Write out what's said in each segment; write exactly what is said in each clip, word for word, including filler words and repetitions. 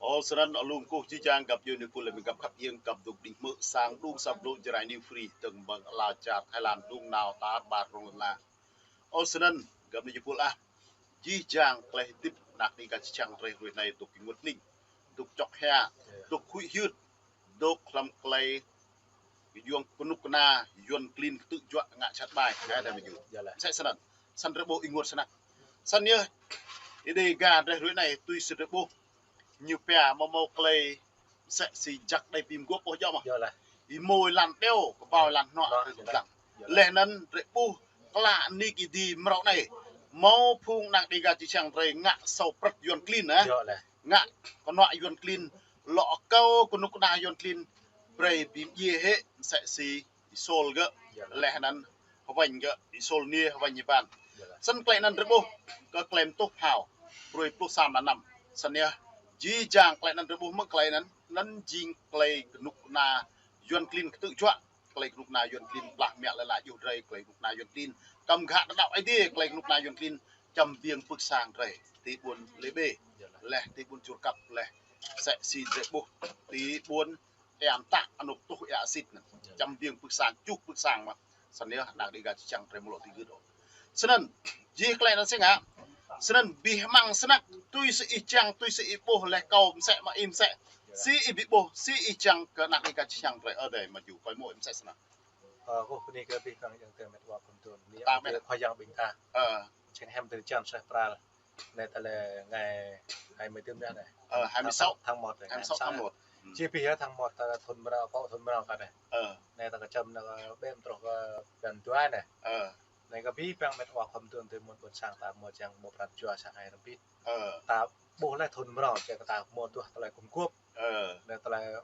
Ơ, snăn alum kơkuh jih jang găp djuai nik pul lĕ mĭn găp khăp iêng găp dôk đing hmư̆ sang đŭng asăp blŭ Jrai New Free tơ̆ng ƀơ̆ng ala čar Thái Lan đŭng nao tar ƀar rŏng lăn ala. Ơ, snăn găp nik pul ah. Jih jang klei hơdip anak Dega čư̆ čhiăng drei hrơi anei dôk ênguôt hning, dôk čŏk hia, dôk huĭ hyưt, dôk hlăm klei yuăn kơnuk kơna, yuăn klin ktư̆ juă ngă čăt ƀai, ai đa mơjŭ. Msĕ snăn. Snăn drei ƀuh ênguôt snăk. Snăn yơh, Dega drei hrơi anei tui si drei ƀuh. Ñu pia mâo mâo klei msĕ si jăk đei bi mguôp ôh djŏ mơh. Ih mâo lăn đeo, kơƀâo lăn hnuă, drei dlăng. Leh anăn drei ƀuh klă nik ih di mrâo anei. Mâo phung anak Dega čư̆ čhiăng drei ngă asâo prăt yuăn klin ah. Ngă kơnuă yuăn klin, lŏ akâo kơnuk kơna yuăn klin, brei bi mdjiê hĕ msĕ si Ih Sôl gơ̆, leh anăn H'Weng gơ̆, Ih Sôl niê H'Weng ñu ƀan. Snăn klei anăn drei ƀuh kơ klei mtuh phao, brui pluh sa mlan năm. Snăn yơh, jih jang klei anăn drei ƀuh mơ̆ng klei anăn, anăn jing klei kơnuk kơna yuăn klin ktư̆ juă, klei kơnuk kơna yuăn klin blah mă lĕ lač juh drei, klei kơnuk kơna yuăn klin kăm ghă tơdăo Aê Diê, klei kơnuk kơna yuăn klin čăm biêng pưk sang drei, ti ƀuôn Lê Bê, leh ti ƀuôn Čur Kăp, leh msĕ si drei ƀuh ti ƀuôn Ea Mtă, anôk tuh ea asit anăn. Čăm biêng pưk sang, čuh pưk sang mơh. Snăn yơh anak Dega čư̆ čhiăng drei mlŏ ti gưt ôh. Snăn, jih klei anăn si ngă. Snăn bi hmăng snăk, tui si ih čiăng, tui si ih ƀuh leh kâo msĕ mă ih msĕ. Si ih bi ƀuh, si ih čiăng kơ anak Dega čư̆ čhiăng drei ơ adơi mơjŭ kơ mơ̆ ih msĕ snăk. Ơ, kơ ƀing ta, čen hem tơ čan seh pral. Anei ta lĕ ngày hai mươi tư anei. Ơ, hai mươi sáu tháng một anei, hai mươi sáu tháng một. Či pih yơh tháng một ta thŭn mrâo, pô thŭn mrâo ta anei. Anei ta kơčăm anei kơ ƀĕm truh kơ blan dua anei. Anei kơ ƀing met wa khŏm tuăn tơ mŭt ƀuôn sang ta mâo čiăng mâo pran jua sa ai rơbit. Ta ƀuh leh thŭn mrâo čiăng ta mâo tuah tơlơi gum guôp. Anei tơlơi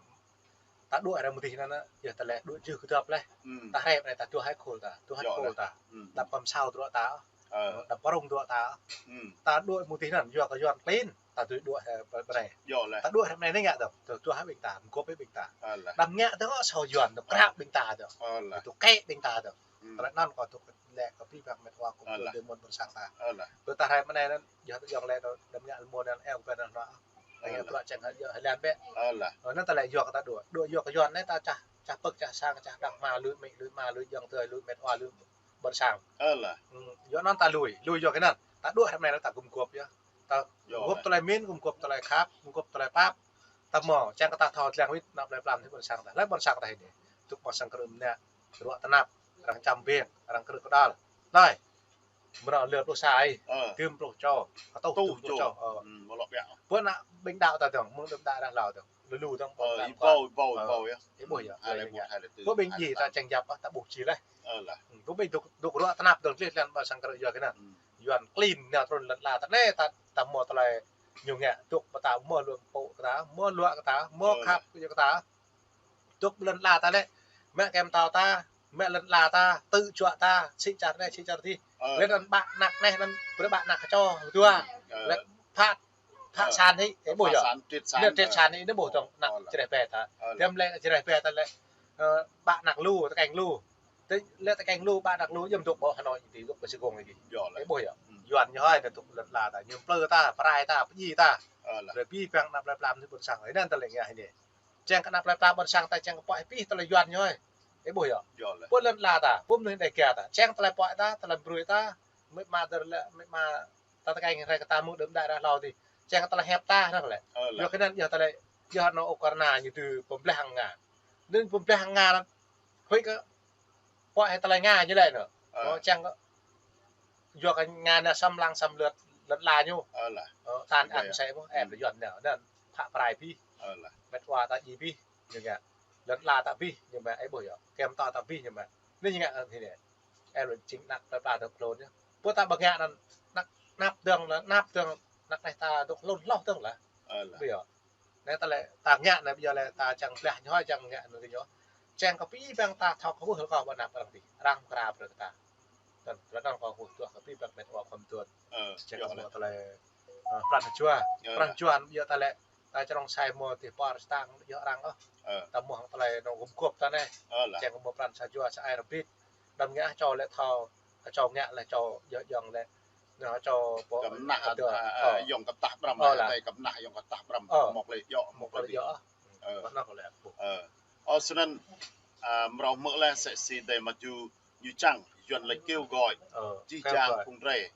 ta đuaĭ arăng mơ̆ng dih anăn, yơh ta lĕ đuaĭ jưh kơdŏp leh. Ta hrĕp anei ta tuah hai khul ta, tuah hai khul ta. Đăm pơm sao truă ta. Đăm pơrŭng truă ta. Ta đuaĭ mơ̆ng dih anăn, yua kơ yuăn klin, ta tui đuaĭ hĕ pơ-, pơ anei. Ta đuaĭ hrĕp anei anei ngă dơ̆ng, ta tuah hai ƀing ta, mguôp hai ƀing ta. Đăm ngă dơ̆ng, asâo yuăn, ta krăp ƀing ta dơ̆ng. Ta tŭ kĕ ƀing ta dơ̆ng. Tơlơi anăn kơ tŭ lĕ kơ ƀing met wa khŏm tuăn tơ mŭt ƀuôn sang ta. Tui ta hrĕp anei anăn, yơh ta yŏng lĕ đăm ngă lơmô anăn eo kơ anăn nŏ. Anei bruă čiăng hă, yua hơlan bĕ. Anăn ta lĕ yua kơ ta đuaĭ. Đuaĭ yua kơ yuăn anei ta čah, čah pơ̆k, čah sang, čah đah ma, lui amĭ, lui ama, lui ayŏng adơi, lui met wa, lui ƀuôn sang. Yua anăn ta lui, lui yua kơ anăn. Ta đuaĭ hrĕp anei ta gum guôp yơh. Ta gum guôp tơlơi mĭn, gum guôp tơlơi khăp, gum guôp tơlơi pap. Ta mâo, čiăng kơ ta thâo dlăng wĭt, anăp tơlơi plam ti ƀuôn sang ta. Leh ƀuôn sang ta hĭ anei. Dôk mơ̆ng sang krư̆ mnă, ruă tơnap, arăng čăm biêng, arăng krư̆ kơđăl. Anei. Mrâo lơ pluh sa ih, tơm pluh čô, kơtuh tơm pluh čô. Ơ. Ƀuôn ană ƀing đăo ta dơ̆ng, mơ̆ng đưm đă rah hlâo dơ̆ng. Lu lu dơ̆ng, ƀuôn ană ƀuôn. Ih ƀuh yơh. Ƀuôn ƀing djai ta čiăng yap, ta ƀuh či leh. Ƀuôn ƀing dôk, dôk ruă tơnap dơ̆ng či leh ƀuôn sang krư̆ yua kơ anăn. Yuăn klin nao trŭn lăn ala ta anei ta, ta mâo tơlơi ñu ngă, dôk ƀơ ta mâo luă pô kơ ta, mâo luă kơ ta, mâo khăp kơ ta. Dôk lăn ala ta lĕ, mă kĕm tâo ta, mă lăn ala ta, ktư̆ juă ta, sĭ čar anei, sĭ čar dih. Leh anăn ƀă anak anei, anăn brei ƀă anak kơ čô, dua. Leh phat, phat san hĭ, ih ƀuh yơh. Leh triệt sản hĭ, ih ƀuh dơ̆ng, anak čreh ƀe ta. Tơm lĕ čreh ƀe ta lĕ, ơ, ƀă anak lu, tơkeng lu. Tơ lĕ tơkeng lu, ƀă anak lu, yơh dôk ƀơi Hà Nội ti, dôk ƀơi Sài Gòn ti. Ih ƀuh yơh. Yuăn ñu hơi, anăn dôk lăn ala ta, ñu plư ta, prai ta, pơdjai ta. Leh ƀing anăp tơlơi plam ti ƀuôn sang, anăn ta lĕ ngă hĭ anei. Čiăng kơ anăp tơlơi plam ƀuôn sang ta čiăng kơ pŏk hĭ pih tơlơi yuăn ñu hơi. Ih ƀuh yơh. Ƀuôn lăn ala ta, ƀuôn mnuih Dega ta. Čiăng tơlơi pŏk ta, tơlơi brui ta, amĭ ama dơ̆ng lĕ, amĭ ama ta tơkeng rai kơ ta mơ̆ng đưm đă rah hlâo dih. Čiăng kơ tơlơi hiăp ta anăn lĕ. Yua kơ anăn yơh tơlơi, yơh anŏ Ukraina ñu tŭ pơblah hăng Nga. Anăn pơblah hăng Nga anăn. Huĭ kơ pŏk hĭ tơlơi Nga ñu lĕ anăn. Čiăng kơ yua kơ Nga anăn xâm lăng xâm lược lăn ala ñu. Ơ, tan ăt msĕ ƀuh, ĕp lĕ yuăn anăn. Anăn phă prai pih. Met wa ta djai pih. Ñu ngă. Lăn ala ta pih, ñu mă, ih ƀuh yơh. Kĕm tâo ta pih, ñu mă. Anei ñu ngă anăn hĭ anei. Ĕp lĕ jing anăp tơlơi plam dôk hlŭn yơh. Ƀuh ta ƀu ngă anăn, anăp, anăp dơ̆ng lĕ, anăp dơ̆ng, anăp anei ta dôk hlŭn hloh dơ̆ng lĕ. Ƀuh yơh. Anei ta lĕ, ta ngă anei ƀiă lĕ ta čiăng blah ñu hơi čiăng ngă anăn kơ ñu. Čiăng kơ ƀing ta thâo kơ ƀuh rơkâo ƀơi anăp arăng dih. Arăng kra brơi kơ ta. Tơl, tơl anăn kâo huĭ tuah kơ ƀing met wa khŏm tuăn. Čiăng kơ mâo tơlơi, ơ, pran jua. Pran jua ƀiă ta lĕ, ta črông sai mâo ti pơ rơstang yơh arăng ôh. Ta mâo hăng tơlơi anŏ gum guôp ta anei. Čiăng kơ mâo pran sa jua sa ai rơbit. Đăm ngă čô lĕ thâo, čô ngă lĕ čô yơh yŏng lĕ. Nă, čô pô, kăm nah, ơ, ơ, ơ, yŏng kơ tah ƀrăm, ơ, lah. Tơi kăm nah yŏng kơ tah ƀrăm, ơ, mŏk lĕ djŏ, mŏk lĕ djŏ. Ơ. Ơ, snăn, ơ, mrâo hmư̆ leh sĕ si dê mă ju ñu čang, Yuan lĕ kêu gọi. Ơ, jih jang phung drei.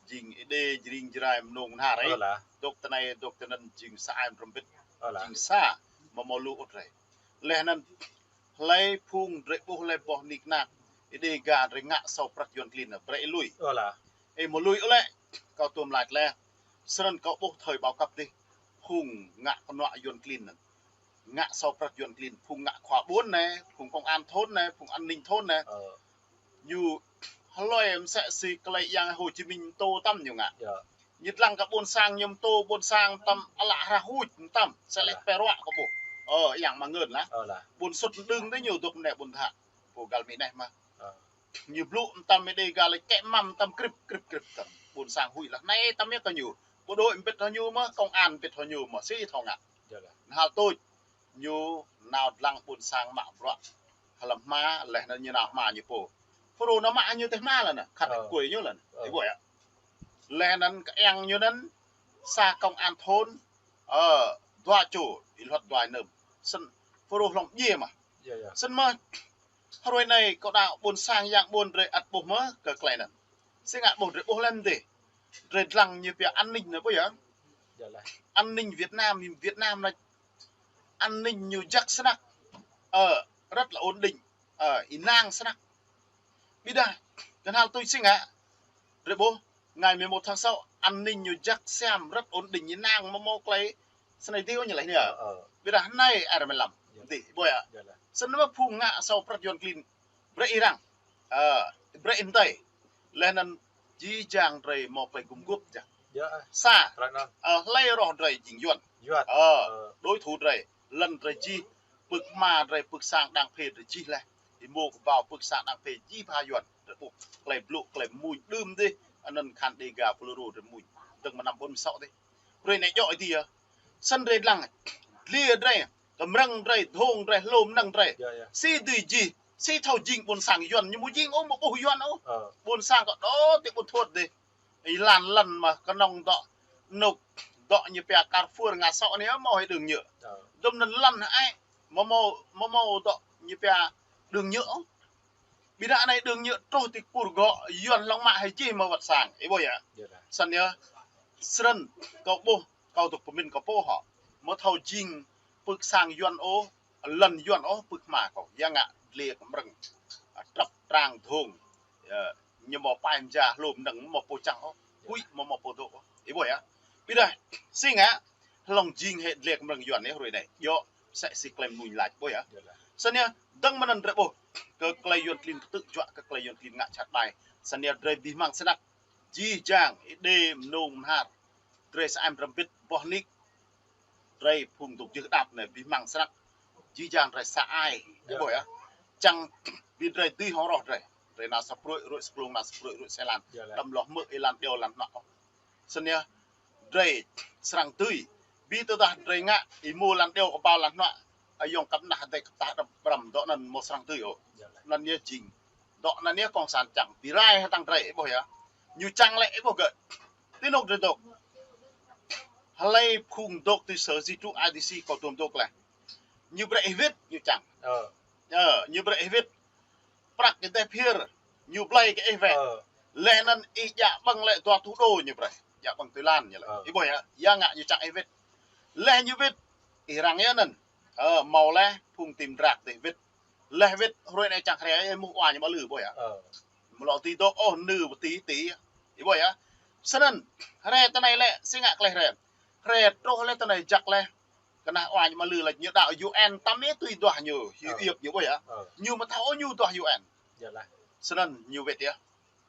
Jing Êđê, Jring, Jrai, Mnông, Mnhar, ơ, lah. Dôk tơ anai, dôk tơ anăn, jing sa ai mrăm bĭt, ơ, lah. Jing sa, mă mâo lu ôh drei. Leh anăn, hlei phung drei ƀuh leh boh nik nak, Êđê Ga drei ngă asâo prăk Yuan klin, brei lui. Ơ, lah. Ơ, mă lui ôh lĕ, kâo tuôm lač leh. Snăn kâo ƀuh thời bao cấp dih, phung ngă knuă Yuan klin anăn. Ngă asâo prăk Yuan klin, phung ngă khua ƀuôn anei, phung công an thôn anei, phung an ninh thôn anei. Ơ. Ñu hlơi msĕ si klei Yang Hồ Chí Minh mtô tăm ñu ngă. Yă. Ñu dlăng kơ ƀuôn sang ñu mtô ƀuôn sang tăm ală hrah huč tăm, sĕ leh pơruă kơ ƀuh. Ơ, yang mă ngơn lah. Ơ, lah. Ƀuôn sut đưng dih ñu dôk mnei ƀuôn thă. Pô găl mi neh mă. Ơ. Ñu blŭ mtam Êđê Ga lĕ kĕ măm mtam krip, krip, krip tăm. Ƀuôn sang huĭ lah. Anei tăm yơh kơ ñu. Bộ đội mbĭt hŏ ñu mơh, công an mbĭt hŏ ñu mơh. Si thâo ngă. Yă lah. Năl tuč. Ñu nao dlăng ƀuôn sang mă bruă. Hlăm hma, leh anăn ñu nao hma ñu pô. Phrô nao mă ñu tơ hma lăn nă. Khăt kuê ñu lăn nă. Ơ. Ih ƀuh yă. Leh anăn kơ eng ñu anăn sa công an thôn, ơ, dua čô, ih luăt dua ênơm. Snăn phrô hlŏng djiê mă. Yă, yă. Snăn mơh, hruê anei kâo đăo ƀuôn sang yang ƀuôn drei ăt ƀuh mơh kơ klei anăn. Si ngă ƀuh drei ƀuh leh mdê. Drei dlăng ñu pia an ninh anei ƀuh yă. Yă lah. An ninh Việt Nam, Việt Nam anei. An ninh ñu jăk snăk. Ơ, rất là ổn định. Ơ, ênang snăk. Ƀiădah, kơ năl tuč si ngă. Drei ƀuh, ngày mười một tháng sáu, an ninh ñu jăk siam rất ổn định, ênang mâo mâo klei snei dih ñu leh anei. Ơ, ơ. Ƀiădah anei ai răm lăm. Yă. Dih, ƀuh yă. Yă lah. Snăn mơh phung ngă asâo prăk Yuan klin. Brei ih răng. Ơ, brei ih mdei. Leh anăn jih jang drei mâo klei gum guôp jăk. Yă, ơ. Sa. Ơ, hlei roh drei jing Yuan. Yuan. Ơ, ơ. Đối thủ drei. Lăn drei jih, pưk hma drei, pưk sang đang phê drei jih leh. Êmô kbao pưk sang đang phê jih pha Yuan. Drei ƀuh klei blŭ, klei mmuñ đưm dih. Anăn khan Êđê Ga Fulro drei mmuñ. Dơ̆ng mơ̆ng năm bốn mươi sáu dih. Hruê anei djŏ ih dih yă. Snăn drei dlăng. Dliê drei, kmrơ̆ng drei, dhông drei, hlô mnơ̆ng drei. Yă, yă. Si dưi jih, si thâo jing ƀuôn sang Yuan, ñu mâo jing ôh, mâo ƀuh Yuan ôh. Ơ. Ƀuôn sang kơ đôč ti ƀuôn thuôt dih. Ih lăn lăn mă knŏng dŏ anôk dŏ ñu pia Carrefour ngă sŏ anei mâo hĕ đường nhựa. Ơ. Dŭm anăn lăn hĕ, mâo mâo, mâo mâo dŏ ñu pia đường nhựa ôh. Ƀiădah anei đường nhựa truh ti Kur Gŏ, Yuan hlŏng mă hĕ jih mơh wăt sang. Ih ƀuh yă. Yă lah. Snăn yơh, snăn kâo ƀuh, kâo dôk pơmĭn kâo pô hŏ. Mâo thâo jing pưk sang Yuan ôh, lăn Yuan ôh, pưk hma kâo. Yă ngă dliê kmrơ̆ng. Ơ, trăp trang dhông. Yă, ñu mâo pai mja hlô mnơ̆ng mâo pô čang ôh. Huĭ mâo mâo pô dôk ôh. Ih ƀuh yă. Ƀiădah, si ngă, hlŏng jing hĕ dliê kmrơ̆ng Yuan anei hruê anei. Djŏ, sĕ si klei mnuñ lač ƀuh yă. Yă lah. Snăn yơh, dơ̆ng mơ̆ng anăn drei ƀuh. Kơ klei Yuan klin ktư̆ juă, kơ klei Yuan klin ngă jhat ƀai. Snăn yơh drei bi hmăng snăk. Jih jang, Êđê, Mnông, Mnhar. Drei sa ai mrăm bĭt, boh nik. Drei phung dôk jưh đăp anei, bi hmăng snăk. Jih jang drei sa ai. Yă. Ƀuh yă. Čang bi drei dưi hŏng roh drei. Drei nao sa pruê, ruê sa klông, nao sa pruê, ruê sa êlan. Yă lah. Đăm lŏ hmư̆ êlan điêu lăn hnuă. Snăn yơh, drei srăng dưi. Bi tơdah drei ngă, êmô lăn điêu kbao lăn hnuă. Ayŏng kăm nah dei kơ tah ƀrăm dŏ anăn mâo srăng dưi ôh. Yă lah. Anăn yơh jing. Dŏ anăn yơh cộng sản čang. Bi rai hơtăng drei, ih ƀuh yă. Ñu čang lĕ, ih ƀuh gơ̆. Ti anôk drei dôk. Hlei phung dôk ti Sở Di trú I D C kâo tuôm dôk leh. Ñu brei ih wĭt, ñu čang. Ơ. Ơ, ñu brei ih wĭt. Prăk ih deh phiơr, ñu blei kơ ih wĕ. Ơ. Leh anăn ih djă ƀơ̆ng lĕ dua thủ đô ñu brei. Djă ƀơ̆ng tui lan ñu lĕ. Ơ. Ih ƀuh yă, yă ngă ñu čang ih wĭt. Leh ñu wĭt, ih răng yơh anăn. Ơ, mâo leh, phung tim drak dih wĭt. Leh wĭt, hruê anei čang hriê, ih muh wa ñu mă lư ƀuh yă. Ơ. Mlâo ti dôk, ôh, nư ti ti. Ih ƀuh yă. Snăn, hriê tơ anei lĕ, si ngă klei hriê. Hriê truh leh tơ anei jăk leh. Kơ nah wa ñu mă lư lĕ ñu đăo U N tăm yơh tui duah ñu, hiu iăp ñu ƀuh yă. Ơ. Ñu mă thâo ñu duah U N. Yă lah. Snăn ñu wĭt yă.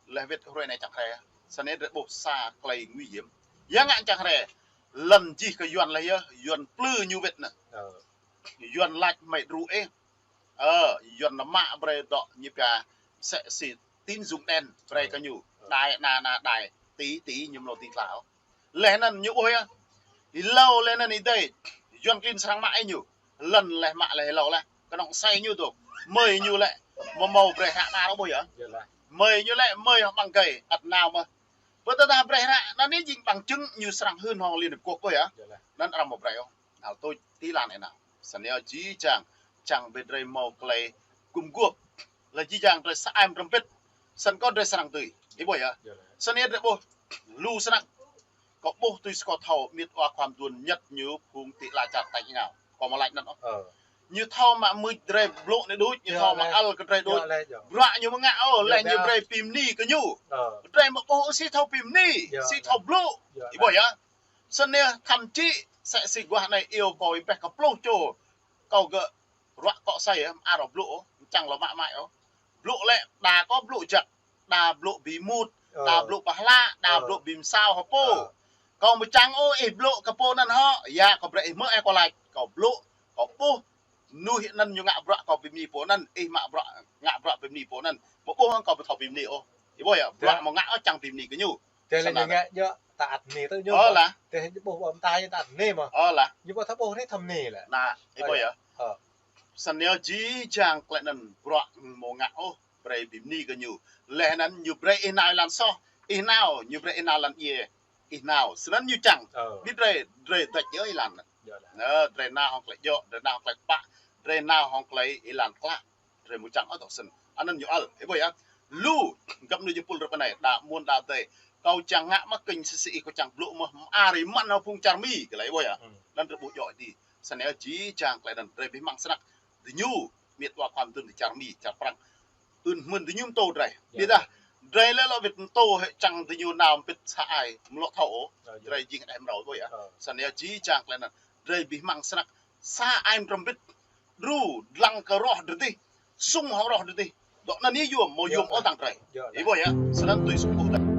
Leh wĭt hruê anei čang hriê. Snăn drei ƀuh sa klei nguy hiểm. Yă ngă čang hriê. Lăn jih kơ Yuan leh yơh, Yuan plư ñu wĭt anăn. Ơ. Yuan lač hmei đru ih. Ơ, Yuan nao mă brei dŏ ñu pia sĕ si tín dụng đen brei kơ ñu. Đai, na, na, đai, ti, ti, ñu mlâo ti tlao. Leh anăn ñu ƀuh yă. Êlâo leh anăn ih dei. Yuan klin srăng mă ih ñu. Lăn leh mă leh êlâo leh. Knŏng sai ñu dôk. Mơi ñu lĕ. Mâo mâo brei hă na ƀuh yă. Yă lah. Mơi ñu lĕ, mơi hŏ ƀăng gai. Ăt nao mơh. Bơ tơdah brơi hră, anŭn anai jing bằng chứng ñu srăng hưn hŏng Liên Hợp Quốc ôh yơh. Anŭn arăng mơ̆ brơi ôh. Nao tui ti lan ena. Snăn yơh jih jang, čang ƀing drei mâo klei gum guôp. Lĕ jih jang drei sa ai mrăm bĭt. Snăn kơ drei srăng tui. Ih ƀuh yơh. Snăn yơh drei ƀuh. Lu snăk. Kâo ƀuh tui sa kâo thâo, mĭt wa khua mduôn ñăt ñu phung ti la čar tač êngao. Kâo mơ̆ lač anŭn ôh. Ñu thâo mă mưč drei blŭ anai đôč, ñu thâo mă ăl kơ drei đôč. Bruă ñu mơ̆ ngă ôh, lĕ ñu brơi bi mni kơ ñu. Drei mơ̆ ƀuh ôh si thâo bi mni, si thâo blŭ. Ih ƀuh yơh. Snăn yơh thăm čih, sĕ si guah anai iâu kâo ih ƀĕ kơ pluh čô. Kâo gơ̆ ruă kŏ asơi yơh, mơar ôh blŭ ôh, čang lŏ mă mai ôh. Blŭ lĕ, đa kơ blŭ jăk, đa blŭ bi mŭt, đa blŭ pơhla, đa blŭ bi msao hơpô. Kâo mơ̆ čang ôh ih blŭ kơ pô anăn hŏ, ya kâo brơi ih mơ̆ ih kâo lač, kâo blŭ, kâo ƀuh, mnuih anăn ñu ngă bruă kâo bi mni pô anăn, ih mă bruă, ngă bruă bi mni pô anăn. Mơ̆ ƀuh kâo ƀu thâo bi mni ôh. Ih ƀuh yơh, bruă mơ̆ ngă ôh čang bi mni kơ ñu. Tơdah ñu ngă djơ̆ ta ăt mni tơ ñu. Ơ lah. Tơdah ñu ƀuh ƀơ̆ mơta ñu ta ăt mni mơ̆. Ơ lah. Ñu ƀuh thâo ƀuh anai thâo mni lĕ. Anăn, ih ƀuh yơh. Snăn yơh jih jang klei anăn bruă mơ̆ ngă ôh, brơi bi mni kơ ñu. Leh anăn ñu brơi ih nao êlan soh, ih nao, ñu brơi ih nao êlan djiê, ih nao. Snăn ñu čang. Ƀing drei, drei dăč yơh êlan anăn. Anăn, drei nao hŏng klei djŏ, drei nao hŏng klei kpă, drei nao hŏng klei êlan klă. Drei mơ̆ čang ôh tŏ snăn. Anăn ñu ăl, ih ƀuh yơh. Lu, găp anai jơpul rơp anai, đa mơ̆n đa dei. Kâo čang ngă mă kơñ sĭ sĭ kâo čang blŭ mơ̆, mơar ih mơ̆n hŏng phung čar Mi, kơ lĕ ih ƀuh yơh. Anăn drei ƀuh djŏ ti. Snăn yơh jih jang klei anăn drei bi hmăng snăk. Diñu, mĭt wa khua mduôn ti čar Mi, čar Prăng. Ưn hmưn diñu mtô drei. Ƀiădah, drei lĕ lŏ wĭt mtô hĕ čang diñu nao mbĭt sa ai, mlŏ thâo ôh. Drei jing đeh mrâo ƀuh yơh. Snăn yơh jih jang klei anăn. Drei bi hmăng snăk. Sa ai mrăm mbĭt. Đru, dlăng kơ roh drei dih. Sung hŏng roh drei dih. Dŏ anăn yơh yuôm, mâo yuôm ôh tăng drei. Ih ƀuh yơh, snăn tui sung ƀuh drei.